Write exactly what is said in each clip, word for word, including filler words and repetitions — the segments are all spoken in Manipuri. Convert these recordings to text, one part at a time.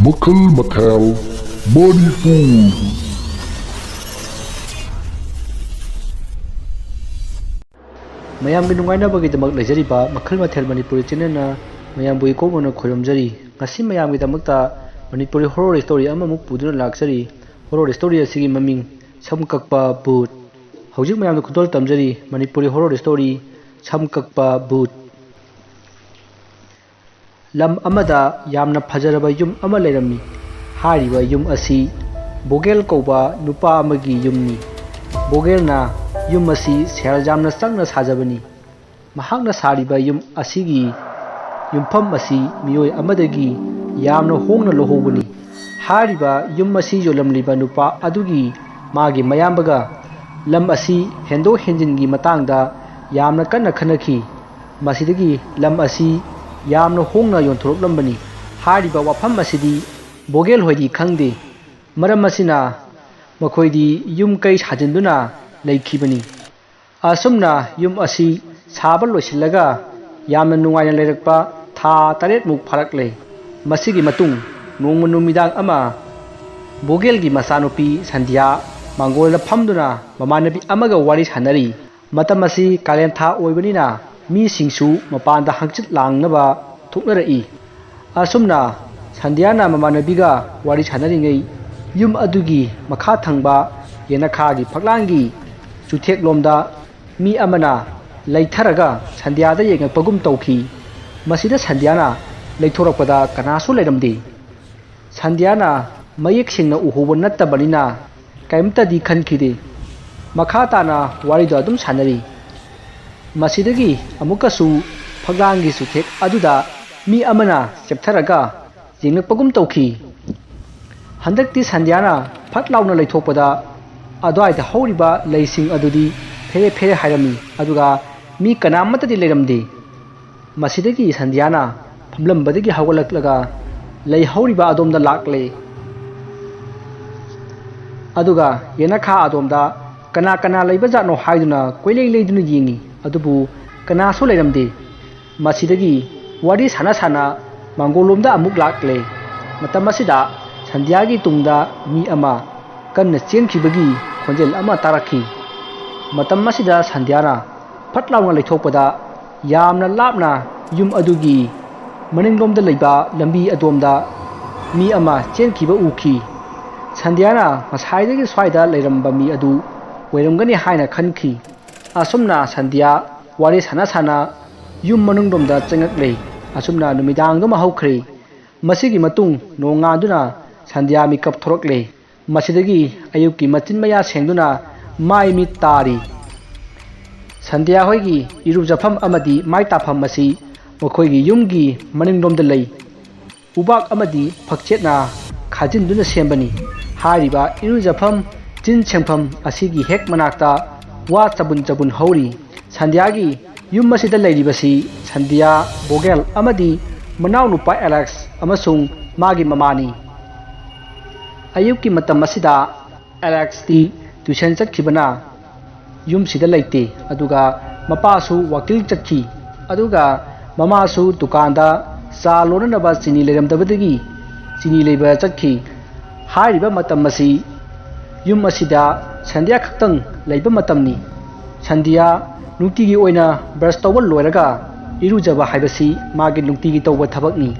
ꯃꯈꯜ ꯃꯊꯦꯜ ꯃꯅꯤꯄꯨꯔ꯫ ꯃꯌꯥꯝꯒꯤ ꯅꯨꯡꯉꯥꯏꯅꯕꯒꯤꯗꯃꯛ ꯂꯩꯖꯔꯤꯕ ꯃꯈꯜ ꯃꯊꯦꯜ ꯃꯅꯤꯄꯨꯔꯤ ꯆꯦꯅꯦꯜꯅ ꯃꯌꯥꯝꯕꯨ ꯏꯀꯣꯛꯅꯅ ꯈꯣꯏꯔꯝꯖꯔꯤ꯫ ꯉꯁꯤ ꯃꯌꯥꯝꯒꯤꯗꯃꯛꯇ ꯃꯅꯤꯄꯨꯔꯤ ꯍꯣꯔꯣꯔ ꯁ꯭ꯇꯣꯔꯤ ꯑꯃꯃꯨꯛ ꯄꯨꯗꯨꯅ ꯂꯥꯛꯆꯔꯤ꯫ ꯍꯣꯔꯣꯔ ꯁ꯭ꯇꯣꯔꯤ ꯑꯁꯤꯒꯤ ꯃꯃꯤꯡ ꯁꯝ ꯀꯛꯄ ꯚꯨꯠ꯫ ꯍꯧꯖꯤꯛ ꯃꯌꯥꯝꯗ ꯈꯨꯗꯣꯜ ꯇꯝꯖꯔꯤ ꯃꯅꯤꯄꯨꯔꯤ ꯍꯣꯔꯣꯔ ꯁ꯭ꯇꯣꯔꯤ ꯁꯝ ꯀꯛꯄ ꯚꯨꯠ꯫ ꯂꯝ ꯑꯃꯗ ꯌꯥꯝꯅ ꯐꯖꯔꯕ ꯌꯨꯝ ꯑꯃ ꯂꯩꯔꯝꯃꯤ꯫ ꯍꯥꯏꯔꯤꯕ ꯌꯨꯝ ꯑꯁꯤ ꯕꯣꯒꯦꯜ ꯀꯧꯕ ꯅꯨꯄꯥ ꯑꯃꯒꯤ ꯌꯨꯝꯅꯤ꯫ ꯕꯣꯒꯦꯜꯅ ꯌꯨꯝ ꯑꯁꯤ ꯁꯦꯜ ꯌꯥꯝꯅ ꯆꯪꯅ ꯁꯥꯖꯕꯅꯤ꯫ ꯃꯍꯥꯛꯅ ꯁꯥꯔꯤꯕ ꯌꯨꯝ ꯑꯁꯤꯒꯤ ꯌꯨꯝꯐꯝ ꯑꯁꯤ ꯃꯤꯑꯣꯏ ꯑꯃꯗꯒꯤ ꯌꯥꯝꯅ ꯍꯣꯡꯅ ꯂꯧꯍꯧꯕꯅꯤ꯫ ꯍꯥꯏꯔꯤꯕ ꯌꯨꯝ ꯑꯁꯤ ꯌꯣꯜꯂꯝꯂꯤꯕ ꯅꯨꯄꯥ ꯑꯗꯨꯒꯤ ꯃꯥꯒꯤ ꯃꯌꯥꯝꯕꯒ ꯂꯝ ꯑꯁꯤ ꯍꯦꯟꯗꯣꯛ ꯍꯦꯟꯖꯤꯟꯒꯤ ꯃꯇꯥꯡꯗ ꯌꯥꯝꯅ ꯀꯟꯅ ꯈꯟꯅꯈꯤ꯫ ꯃꯁꯤꯗꯒꯤ ꯂꯝ ꯑꯁꯤ ꯌꯥꯝꯅ ꯍꯣꯡꯅ ꯌꯣꯟꯊꯣꯔꯛꯂꯝꯕꯅꯤ꯫ ꯍꯥꯏꯔꯤꯕ ꯋꯥꯐꯝ ꯑꯁꯤꯗꯤ ꯕꯣꯒꯦꯜ ꯍꯣꯏꯗꯤ ꯈꯪꯗꯦ꯫ ꯃꯔꯝ ꯑꯁꯤꯅ ꯃꯈꯣꯏꯗꯤ ꯌꯨꯝ ꯀꯩ ꯁꯥꯖꯤꯟꯗꯨꯅ ꯂꯩꯈꯤꯕꯅꯤ꯫ ꯑꯁꯨꯝꯅ ꯌꯨꯝ ꯑꯁꯤ ꯁꯥꯕ ꯂꯣꯏꯁꯤꯜꯂꯒ ꯌꯥꯝꯅ ꯅꯨꯡꯉꯥꯏꯅ ꯂꯩꯔꯛꯄ ꯊꯥ ꯇꯔꯦꯠꯃꯨꯛ ꯐꯥꯔꯛꯂꯦ꯫ ꯃꯁꯤꯒꯤ ꯃꯇꯨꯡ ꯅꯣꯡꯃ ꯅꯨꯃꯤꯗꯥꯡ ꯑꯃ ꯕꯣꯒꯦꯜꯒꯤ ꯃꯆꯥꯅꯨꯄꯤ ꯁꯟꯙ꯭ꯌꯥ ꯃꯥꯡꯒꯣꯜꯗ ꯐꯝꯗꯨꯅ ꯃꯃꯥꯟꯅꯕꯤ ꯑꯃꯒ ꯋꯥꯔꯤ ꯁꯥꯟꯅꯔꯤ꯫ ꯃꯇꯝ ꯑꯁꯤ ꯀꯥꯂꯦꯟ ꯊꯥ ꯑꯣꯏꯕꯅꯤꯅ ꯃꯤꯁꯤꯡꯁꯨ ꯃꯄꯥꯟꯗ ꯍꯪꯆꯤꯠ ꯂꯥꯡꯅꯕ ꯊꯣꯛꯅꯔꯛꯏ꯫ ꯑꯁꯨꯝꯅ ꯁꯟꯙ꯭ꯌꯥꯅ ꯃꯃꯥꯟꯅꯕꯤꯒ ꯋꯥꯔꯤ ꯁꯥꯟꯅꯔꯤꯉꯩ ꯌꯨꯝ ꯑꯗꯨꯒꯤ ꯃꯈꯥ ꯊꯪꯕ ꯌꯦꯅꯈꯥꯒꯤ ꯐꯛꯂꯥꯡꯒꯤ ꯆꯨꯊꯦꯛꯂꯣꯝꯗ ꯃꯤ ꯑꯃꯅ ꯂꯩꯊꯔꯒ ꯁꯟꯙ꯭ꯌꯥꯗ ꯌꯦꯡꯉꯛꯄꯒꯨꯝ ꯇꯧꯈꯤ꯫ ꯃꯁꯤꯗ ꯁꯟꯙ꯭ꯌꯥꯅ ꯂꯩꯊꯣꯔꯛꯄꯗ ꯀꯅꯥꯁꯨ ꯂꯩꯔꯝꯗꯦ꯫ ꯁꯟꯙ꯭ꯌꯥꯅ ꯃꯌꯦꯛ ꯁꯦꯡꯅ ꯎꯍꯧꯕ ꯅꯠꯇꯕꯅꯤꯅ ꯀꯔꯤꯝꯇꯗꯤ ꯈꯟꯈꯤꯗꯦ꯫ ꯃꯈꯥ ꯇꯥꯅ ꯋꯥꯔꯤꯗꯣ ꯑꯗꯨꯝ ꯁꯥꯟꯅꯔꯤ꯫ ꯃꯁꯤꯗꯒꯤ ꯑꯃꯨꯛꯀꯁꯨ ꯐꯛꯂꯥꯡꯒꯤ ꯆꯨꯊꯦꯛ ꯑꯗꯨꯗ ꯃꯤ ꯑꯃꯅ ꯆꯦꯞꯊꯔꯒ ꯌꯦꯡꯂꯛꯄꯒꯨꯝ ꯇꯧꯈꯤ꯫ ꯍꯟꯗꯛꯇꯤ ꯁꯟꯙ꯭ꯌꯥꯅ ꯐꯠ ꯂꯥꯎꯅ ꯂꯩꯊꯣꯛꯄꯗ ꯑꯗꯨꯋꯥꯏꯗ ꯍꯧꯔꯤꯕ ꯂꯩꯁꯤꯡ ꯑꯗꯨꯗꯤ ꯐꯦꯔꯦ ꯐꯦꯔꯦ ꯍꯥꯏꯔꯝꯃꯤ, ꯑꯗꯨꯒ ꯃꯤ ꯀꯅꯥꯃꯠꯇꯗꯤ ꯂꯩꯔꯝꯗꯦ꯫ ꯃꯁꯤꯗꯒꯤ ꯁꯟꯙ꯭ꯌꯥꯅ ꯐꯝꯂꯝꯕꯗꯒꯤ ꯍꯧꯒꯠꯂꯛꯂꯒ ꯂꯩꯍꯧꯔꯤꯕ ꯑꯗꯣꯝꯗ ꯂꯥꯛꯂꯦ꯫ ꯑꯗꯨꯒ ꯌꯦꯅꯈꯥ ꯑꯗꯣꯝꯗ ꯀꯅꯥ ꯀꯅꯥ ꯂꯩꯕꯖꯥꯠꯅꯣ ꯍꯥꯏꯗꯨꯅ ꯀꯣꯏꯂꯩ ꯂꯩꯗꯨꯅ ꯌꯦꯡꯉꯤ, ꯑꯗꯨꯕꯨ ꯀꯅꯥꯁꯨ ꯂꯩꯔꯝꯗꯦ꯫ ꯃꯁꯤꯗꯒꯤ ꯋꯥꯔꯤ ꯁꯥꯟꯅ ꯁꯥꯟꯅ ꯃꯥꯡꯒꯣꯜꯂꯣꯝꯗ ꯑꯃꯨꯛ ꯂꯥꯛꯂꯦ꯫ ꯃꯇꯝ ꯑꯁꯤꯗ ꯁꯟꯙ꯭ꯌꯥꯒꯤ ꯇꯨꯡꯗ ꯃꯤ ꯑꯃ ꯀꯟꯅ ꯆꯦꯟꯈꯤꯕꯒꯤ ꯈꯣꯟꯖꯦꯜ ꯑꯃ ꯇꯥꯔꯛꯈꯤ꯫ ꯃꯇꯝ ꯑꯁꯤꯗ ꯁꯟꯙ꯭ꯌꯥꯅ ꯐꯠ ꯂꯥꯎꯅ ꯂꯩꯊꯣꯛꯄꯗ, ꯌꯥꯝꯅ ꯂꯥꯞꯅ ꯌꯨꯝ ꯑꯗꯨꯒꯤ ꯃꯅꯤꯡꯂꯣꯝꯗ ꯂꯩꯕ ꯂꯝꯕꯤ ꯑꯗꯣꯝꯗ ꯃꯤ ꯑꯃ ꯆꯦꯟꯈꯤꯕ ꯎꯈꯤ꯫ ꯁꯟꯙ꯭ꯌꯥꯅ ꯉꯁꯥꯏꯗꯒꯤ ꯁ꯭ꯋꯥꯏꯗ ꯂꯩꯔꯝꯕ ꯃꯤ ꯑꯗꯨ ꯑꯣꯏꯔꯝꯒꯅꯤ ꯍꯥꯏꯅ ꯈꯟꯈꯤ꯫ ꯑꯁꯨꯝꯅ ꯁꯟꯙ꯭ꯌꯥ ꯋꯥꯔꯤ ꯁꯥꯟꯅ ꯁꯥꯟꯅ ꯌꯨꯝ ꯃꯅꯨꯡꯂꯣꯝꯗ ꯆꯪꯂꯛꯂꯦ꯫ ꯑꯁꯨꯝꯅ ꯅꯨꯃꯤꯗꯥꯡꯗꯨꯃ ꯍꯧꯈ꯭ꯔꯦ꯫ ꯃꯁꯤꯒꯤ ꯃꯇꯨꯡ ꯅꯣꯡꯉꯥꯟꯗꯨꯅ ꯁꯟꯙ꯭ꯌꯥ ꯃꯤꯀꯞ ꯊꯣꯔꯛꯂꯦ꯫ ꯃꯁꯤꯗꯒꯤ ꯑꯌꯨꯛꯀꯤ ꯃꯆꯤꯟ ꯃꯌꯥ ꯁꯦꯡꯗꯨꯅ ꯃꯥꯏ ꯃꯤꯠ ꯇꯥꯔꯤ꯫ ꯁꯟꯙ꯭ꯌꯥ ꯍꯣꯏꯒꯤ ꯏꯔꯨꯖꯐꯝ ꯑꯃꯗꯤ ꯃꯥꯏ ꯇꯥꯐꯝ ꯑꯁꯤ ꯃꯈꯣꯏꯒꯤ ꯌꯨꯝꯒꯤ ꯃꯅꯤꯡꯂꯣꯝꯗ ꯂꯩ꯫ ꯎꯕꯥꯛ ꯑꯃꯗꯤ ꯐꯛꯆꯦꯠꯅ ꯈꯥꯖꯤꯟꯗꯨꯅ ꯁꯦꯝꯕꯅꯤ꯫ ꯍꯥꯏꯔꯤꯕ ꯏꯔꯨꯖꯐꯝ, ꯆꯤꯟ ꯁꯦꯡꯐꯝ ꯑꯁꯤꯒꯤ ꯍꯦꯛ ꯃꯅꯥꯛꯇ ꯋꯥ ꯆꯕꯨꯟ ꯆꯕꯨꯟ ꯍꯧꯔꯤ꯫ ꯁꯟꯙ꯭ꯌꯥꯒꯤ ꯌꯨꯝ ꯑꯁꯤꯗ ꯂꯩꯔꯤꯕꯁꯤ ꯁꯟꯙ꯭ꯌꯥ, ꯕꯣꯒꯦꯜ ꯑꯃꯗꯤ ꯃꯅꯥꯎꯅꯨꯄꯥ ꯑꯦꯂꯦꯛꯁ ꯑꯃꯁꯨꯡ ꯃꯥꯒꯤ ꯃꯃꯥꯅꯤ꯫ ꯑꯌꯨꯛꯀꯤ ꯃꯇꯝ ꯑꯁꯤꯗ ꯑꯦꯂꯦꯛꯁꯇꯤ ꯇ꯭ꯌꯨꯁꯟ ꯆꯠꯈꯤꯕꯅ ꯌꯨꯝꯁꯤꯗ ꯂꯩꯇꯦ, ꯑꯗꯨꯒ ꯃꯄꯥꯁꯨ ꯋꯥꯀꯤꯡ ꯆꯠꯈꯤ, ꯑꯗꯨꯒ ꯃꯃꯥꯁꯨ ꯗꯨꯀꯥꯟꯗ ꯆꯥ ꯂꯣꯟꯅꯅꯕ ꯆꯤꯅꯤ ꯂꯩꯔꯝꯗꯕꯗꯒꯤ ꯆꯤꯅꯤ ꯂꯩꯕ ꯆꯠꯈꯤ꯫ ꯍꯥꯏꯔꯤꯕ ꯃꯇꯝ ꯑꯁꯤ ꯌꯨꯝ ꯑꯁꯤꯗ ꯁꯟꯙ꯭ꯌꯥ ꯈꯛꯇꯪ ꯂꯩꯕ ꯃꯇꯝꯅꯤ꯫ ꯁꯟꯙ꯭ꯌꯥ ꯅꯨꯡꯇꯤꯒꯤ ꯑꯣꯏꯅ ꯕ꯭ꯔꯁ ꯇꯧꯕ ꯂꯣꯏꯔꯒ ꯏꯔꯨꯖꯕ ꯍꯥꯏꯕꯁꯤ ꯃꯥꯒꯤ ꯅꯨꯡꯇꯤꯒꯤ ꯇꯧꯕ ꯊꯕꯛꯅꯤ꯫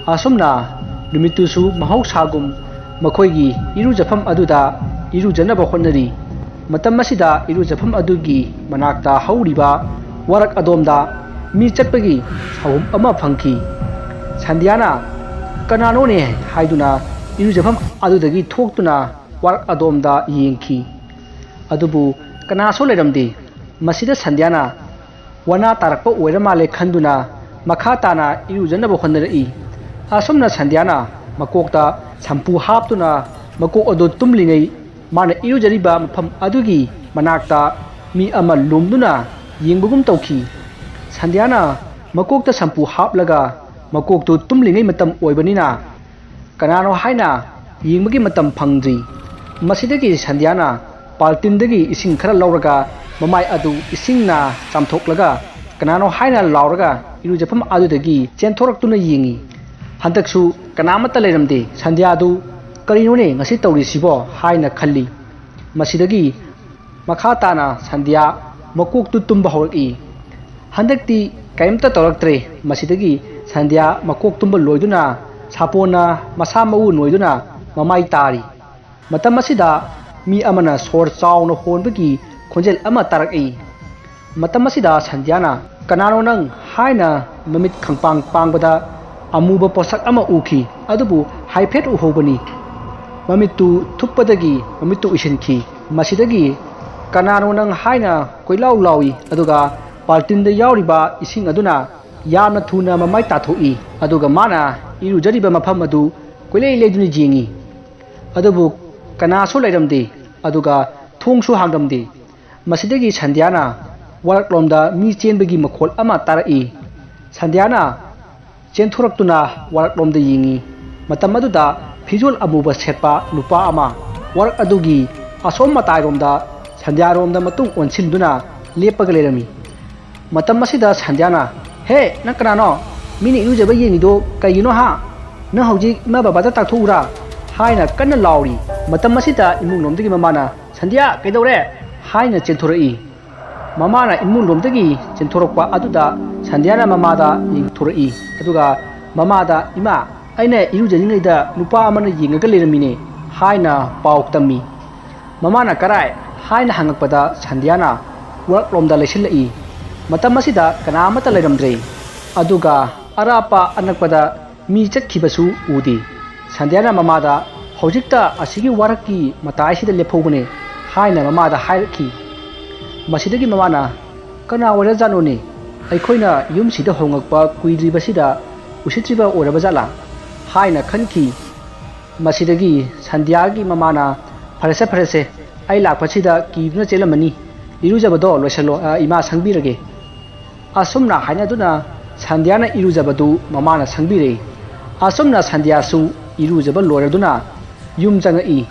ꯑꯁꯨꯝꯅ ꯅꯨꯃꯤꯠꯇꯨꯁꯨ ꯃꯍꯧꯁꯥꯒꯨꯝ ꯃꯈꯣꯏꯒꯤ ꯏꯔꯨꯖꯐꯝ ꯑꯗꯨꯗ ꯏꯔꯨꯖꯅꯕ ꯍꯣꯠꯅꯔꯤ꯫ ꯃꯇꯝ ꯑꯁꯤꯗ ꯏꯔꯨꯖꯐꯝ ꯑꯗꯨꯒꯤ ꯃꯅꯥꯛꯇ ꯍꯧꯔꯤꯕ ꯋꯥꯔꯛ ꯑꯗꯣꯝꯗ ꯃꯤ ꯆꯠꯄꯒꯤ ꯁꯥꯍꯨꯝ ꯑꯃ ꯐꯪꯈꯤ꯫ ꯁꯟꯙ꯭ꯌꯥꯅ "ꯀꯅꯥꯅꯣꯅꯦ?" ꯍꯥꯏꯗꯨꯅ ꯏꯔꯨꯖꯐꯝ ꯑꯗꯨꯗꯒꯤ ꯊꯣꯛꯇꯨꯅ ꯋꯥꯔꯛ ꯑꯗꯣꯝꯗ ꯌꯦꯡꯈꯤ꯫ ꯑꯗꯨꯕꯨ ꯀꯅꯥꯁꯨ ꯂꯩꯔꯝꯗꯦ꯫ ꯃꯁꯤꯗ ꯁꯟꯙ꯭ꯌꯥꯅ ꯋꯥꯅꯥ ꯇꯥꯔꯛꯄ ꯑꯣꯏꯔ ꯃꯥꯜꯂꯦ ꯈꯟꯗꯨꯅ ꯃꯈꯥ ꯇꯥꯅ ꯏꯔꯨꯖꯅꯕ ꯍꯣꯠꯅꯔꯛꯏ꯫ ꯑꯁꯨꯝꯅ ꯁꯟꯙ꯭ꯌꯥꯅ ꯃꯀꯣꯛꯇ ꯁꯝꯄꯨ ꯍꯥꯞꯇꯨꯅ ꯃꯀꯣꯛ ꯑꯗꯨ ꯇꯨꯝꯂꯤꯉꯩ ꯃꯥꯅ ꯏꯔꯨꯖꯔꯤꯕ ꯃꯐꯝ ꯑꯗꯨꯒꯤ ꯃꯅꯥꯛꯇ ꯃꯤ ꯑꯃ ꯂꯨꯝꯗꯨꯅ ꯌꯦꯡꯕꯒꯨꯝ ꯇꯧꯈꯤ꯫ ꯁꯟꯙ꯭ꯌꯥꯅ ꯃꯀꯣꯛꯇ ꯁꯝꯄꯨ ꯍꯥꯞꯂꯒ ꯃꯀꯣꯛꯇꯨ ꯇꯨꯝꯂꯤꯉꯩ ꯃꯇꯝ ꯑꯣꯏꯕꯅꯤꯅ ꯀꯅꯥꯅꯣ ꯍꯥꯏꯅ ꯌꯦꯡꯕꯒꯤ ꯃꯇꯝ ꯐꯪꯗ꯭ꯔꯤ꯫ ꯃꯁꯤꯗꯒꯤ ꯁꯟꯙ꯭ꯌꯥꯅ ꯕꯥꯜꯇꯤꯟꯗꯒꯤ ꯏꯁꯤꯡ ꯈꯔ ꯂꯧꯔꯒ ꯃꯃꯥꯏ ꯑꯗꯨ ꯏꯁꯤꯡꯅ ꯆꯥꯝꯊꯣꯛꯂꯒ ꯀꯅꯥꯅꯣ ꯍꯥꯏꯅ ꯂꯥꯎꯔꯒ ꯏꯔꯨꯖꯐꯝ ꯑꯗꯨꯗꯒꯤ ꯆꯦꯟꯊꯣꯔꯛꯇꯨꯅ ꯌꯦꯡꯉꯤ꯫ ꯍꯟꯗꯛꯁꯨ ꯀꯅꯥꯃꯠꯇ ꯂꯩꯔꯝꯗꯦ꯫ ꯁꯟꯙ꯭ꯌꯥꯗꯨ "ꯀꯔꯤꯅꯣꯅꯦ ꯉꯁꯤ ꯇꯧꯔꯤꯁꯤꯕꯣ?" ꯍꯥꯏꯅ ꯈꯜꯂꯤ꯫ ꯃꯁꯤꯗꯒꯤ ꯃꯈꯥ ꯇꯥꯅ ꯁꯟꯙ꯭ꯌꯥ ꯃꯀꯣꯛꯇꯨ ꯇꯨꯝꯕ ꯍꯧꯔꯛꯏ꯫ ꯍꯟꯗꯛꯇꯤ ꯀꯔꯤꯝꯇ ꯇꯧꯔꯛꯇ꯭ꯔꯦ꯫ ꯃꯁꯤꯗꯒꯤ ꯁꯟꯙ꯭ꯌꯥ ꯃꯀꯣꯛ ꯇꯨꯝꯕ ꯂꯣꯏꯗꯨꯅ ꯁꯥꯄꯣꯟꯅ ꯃꯁꯥ ꯃꯎ ꯅꯣꯏꯗꯨꯅ ꯃꯃꯥꯏ ꯇꯥꯔꯤ꯫ ꯃꯇꯝ ꯑꯁꯤꯗ ꯃꯤ ꯑꯃꯅ ꯁꯣꯔ ꯆꯥꯎꯅ ꯍꯣꯟꯕꯒꯤ ꯈꯣꯟꯖꯦꯜ ꯑꯃ ꯇꯥꯔꯛꯏ꯫ ꯃꯇꯝ ꯑꯁꯤꯗ ꯁꯟꯙ꯭ꯌꯥꯅ "ꯀꯅꯥꯅꯣ ꯅꯪ?" ꯍꯥꯏꯅ ꯃꯃꯤꯠ ꯈꯪꯄꯥꯡ ꯄꯥꯡꯕꯗ ꯑꯃꯨꯕ ꯄꯣꯠꯁꯛ ꯑꯃ ꯎꯈꯤ꯫ ꯑꯗꯨꯕꯨ ꯍꯥꯏꯐꯦꯠ ꯎꯍꯧꯕꯅꯤ꯫ ꯃꯃꯤꯠꯇꯨ ꯊꯨꯞꯄꯗꯒꯤ ꯃꯃꯤꯠꯇꯨ ꯎꯏꯁꯤꯟꯈꯤ꯫ ꯃꯁꯤꯗꯒꯤ "ꯀꯅꯥꯅꯣ ꯅꯪ?" ꯍꯥꯏꯅ ꯀꯣꯏꯂꯥꯎ ꯂꯥꯎꯏ꯫ ꯑꯗꯨꯒ ꯕꯥꯜꯇꯤꯟꯗ ꯌꯥꯎꯔꯤꯕ ꯏꯁꯤꯡ ꯑꯗꯨꯅ ꯌꯥꯝꯅ ꯊꯨꯅ ꯃꯃꯥꯏ ꯇꯥꯊꯣꯛꯏ꯫ ꯑꯗꯨꯒ ꯃꯥꯅ ꯏꯔꯨꯖꯔꯤꯕ ꯃꯐꯝ ꯑꯗꯨ ꯀꯣꯏꯂꯩ ꯂꯩꯗꯨꯅ ꯌꯦꯡꯏ꯫ ꯑꯗꯨꯕꯨ ꯀꯅꯥꯁꯨ ꯂꯩꯔꯝꯗꯦ꯫ ꯑꯗꯨꯒ ꯊꯣꯡꯁꯨ ꯍꯥꯡꯂꯝꯗꯦ꯫ ꯃꯁꯤꯗꯒꯤ ꯁꯟꯙ꯭ꯌꯥꯅ ꯋꯥꯔꯛꯂꯣꯝꯗ ꯃꯤ ꯆꯦꯟꯕꯒꯤ ꯃꯈꯣꯜ ꯑꯃ ꯇꯥꯔꯛꯏ꯫ ꯁꯟꯙ꯭ꯌꯥꯅ ꯆꯦꯟꯊꯣꯔꯛꯇꯨꯅ ꯋꯥꯔꯛꯂꯣꯝꯗ ꯌꯦꯡꯏ꯫ ꯃꯇꯝ ꯑꯗꯨꯗ ꯐꯤꯖꯣꯜ ꯑꯃꯨꯕ ꯁꯦꯠꯄ ꯅꯨꯄꯥ ꯑꯃ ꯋꯥꯔꯛ ꯑꯗꯨꯒꯤ ꯑꯁꯣꯝ ꯃꯇꯥꯏꯔꯣꯝꯗ ꯁꯟꯙ꯭ꯌꯥꯔꯣꯝꯗ ꯃꯇꯨꯡ ꯑꯣꯟꯁꯤꯟꯗꯨꯅ ꯂꯦꯞꯄꯒ ꯂꯩꯔꯝꯃꯤ꯫ ꯃꯇꯝ ꯑꯁꯤꯗ ꯁꯟꯙ꯭ꯌꯥꯅ, "ꯍꯦ, ꯅꯪ ꯀꯅꯥꯅꯣ? ꯃꯤꯅ ꯏꯔꯨꯖꯕ ꯌꯦꯡꯉꯤꯗꯣ ꯀꯩꯒꯤꯅꯣ ꯍꯥ? ꯅꯪ ꯍꯧꯖꯤꯛ ꯏꯃꯥ ꯕꯕꯥꯗ ꯇꯥꯛꯊꯣꯛꯎꯔꯥ?" ꯍꯥꯏꯅ ꯀꯟꯅ ꯂꯥꯎꯔꯤ꯫ ꯃꯇꯝ ꯑꯁꯤꯗ ꯏꯃꯨꯡꯂꯣꯝꯗꯒꯤ ꯃꯃꯥꯅ, "ꯁꯟꯙ꯭ꯌꯥ, ꯀꯩꯗꯧꯔꯦ?" ꯍꯥꯏꯅ ꯆꯦꯟꯊꯣꯔꯛꯏ꯫ ꯃꯃꯥꯅ ꯏꯃꯨꯡꯂꯣꯝꯗꯒꯤ ꯆꯦꯟꯊꯣꯔꯛꯄ ꯑꯗꯨꯗ ꯁꯟꯙ꯭ꯌꯥꯅ ꯃꯃꯥꯗ ꯌꯦꯡꯊꯣꯔꯛꯏ꯫ ꯑꯗꯨꯒ ꯃꯃꯥꯗ, "ꯏꯃꯥ, ꯑꯩꯅ ꯏꯔꯨꯖꯔꯤꯉꯩꯗ ꯅꯨꯄꯥ ꯑꯃꯅ ꯌꯦꯡꯉꯒ ꯂꯩꯔꯝꯃꯤꯅꯦ" ꯍꯥꯏꯅ ꯄꯥꯎ ꯇꯝꯃꯤ꯫ ꯃꯃꯥꯅ "ꯀꯔꯥꯏ?" ꯍꯥꯏꯅ ꯍꯪꯉꯛꯄꯗ ꯁꯟꯙ꯭ꯌꯥꯅ ꯋꯥꯔꯛꯂꯣꯝꯗ ꯂꯩꯁꯤꯜꯂꯛꯏ꯫ ꯃꯇꯝ ꯑꯁꯤꯗ ꯀꯅꯥ ꯑꯃꯠꯇ ꯂꯩꯔꯝꯗ꯭ꯔꯦ꯫ ꯑꯗꯨꯒ ꯑꯔꯥꯞꯄ ꯑꯅꯛꯄꯗ ꯃꯤ ꯆꯠꯈꯤꯕꯁꯨ ꯎꯗꯦ꯫ ꯁꯟꯙ꯭ꯌꯥꯅ ꯃꯃꯥꯗ, "ꯍꯧꯖꯤꯛꯇ ꯑꯁꯤꯒꯤ ꯋꯥꯔꯛꯀꯤ ꯃꯇꯥꯏꯁꯤꯗ ꯂꯦꯞꯍꯧꯕꯅꯦ" ꯍꯥꯏꯅ ꯃꯃꯥꯗ ꯍꯥꯏꯔꯛꯈꯤ꯫ ꯃꯁꯤꯗꯒꯤ ꯃꯃꯥꯅ, "ꯀꯅꯥ ꯑꯣꯏꯔꯖꯥꯠꯅꯣꯅꯦ? ꯑꯩꯈꯣꯏꯅ ꯌꯨꯝꯁꯤꯗ ꯍꯣꯡꯉꯛꯄ ꯀꯨꯏꯗ꯭ꯔꯤꯕꯁꯤꯗ ꯎꯁꯤꯠꯇ꯭ꯔꯤꯕ ꯑꯣꯏꯔꯕ ꯖꯥꯠꯂꯥ?" ꯍꯥꯏꯅ ꯈꯟꯈꯤ꯫ ꯃꯁꯤꯗꯒꯤ ꯁꯟꯙ꯭ꯌꯥꯒꯤ ꯃꯃꯥꯅ, "ꯐꯔꯦꯁꯦ, ꯐꯔꯦꯁꯦ, ꯑꯩ ꯂꯥꯛꯄꯁꯤꯗ ꯀꯤꯗꯨꯅ ꯆꯦꯜꯂꯝꯃꯅꯤ꯫ ꯏꯔꯨꯖꯕꯗꯣ ꯂꯣꯏꯁꯜꯂꯣ, ꯑ, ꯏꯃꯥ ꯁꯪꯕꯤꯔꯒꯦ"꯫ ꯑꯁꯨꯝꯅ ꯍꯥꯏꯅꯗꯨꯅ ꯁꯟꯙ꯭ꯌꯥꯅ ꯏꯔꯨꯖꯕꯗꯨ ꯃꯃꯥꯅ ꯁꯪꯕꯤꯔꯦ꯫ ꯑꯁꯨꯝꯅ ꯁꯟꯙ꯭ꯌꯥꯁꯨ ꯏꯔꯨꯖꯕ ꯂꯣꯏꯔꯗꯨꯅ ꯌꯨꯝ ꯆꯪꯉꯛꯏ꯫